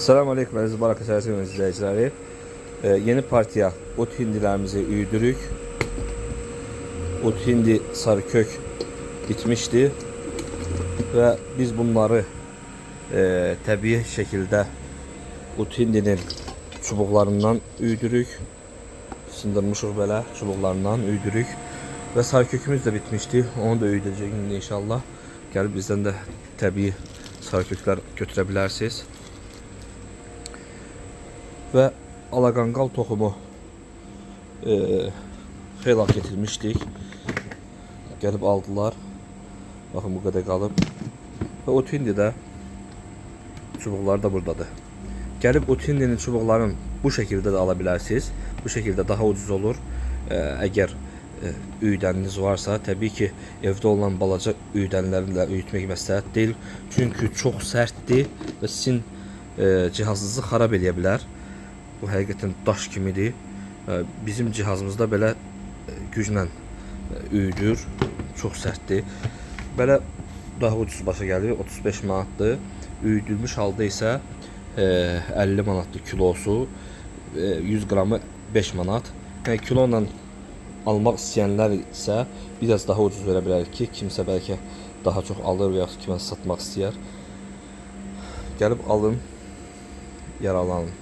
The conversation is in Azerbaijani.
Selamünaleyküm əziz Baraka Sərsin izləyiciləri. Yeni partiya ot hindilərimizi üyüdürük. Ot hindi sarı kök bitmişdi və biz bunları təbii şəkildə ot hindinin çubuqlarından üyüdürük. Sındırmışıq belə çubuqlarından üyüdürük. Və sarı kökümüz də bitmişdi. Onu da üyüdəcək indi inşallah. Gəlib bizdən də təbii sarı köklər götürə bilərsiniz. Və alaqanqal toxumu xeyli getirmişdik. Gəlib aldılar. Baxın bu qədər qalıb. Və otindi də çubuqları da buradadır. Gəlib otindinin çubuqlarını bu şəkildə də ala bilərsiniz. Bu şəkildə daha ucuz olur. Əgər üyüdəniniz varsa, təbii ki, evdə olan balaca üyüdənlərlə üyütmək məsləhət deyil. Çünki çox sərtdir və sizin cihazınızı xarab eləyə bilər. Bu həqiqətən daş kimidir. Bizim cihazımızda belə güclə üyüdür. Çox sərtdir. Belə daha ucuz başa gəlir. 35 manatdır. Üyüdülmüş halda isə 50 manatdır kilosu. 100 qramı 5 manat. Yəni kilo ilə almaq istəyənlər isə biraz daha ucuz verə bilərik ki, kimsə bəlkə daha çox alır və yaxud kiməsə satmaq istəyər. Gəlib alın, yararlanın.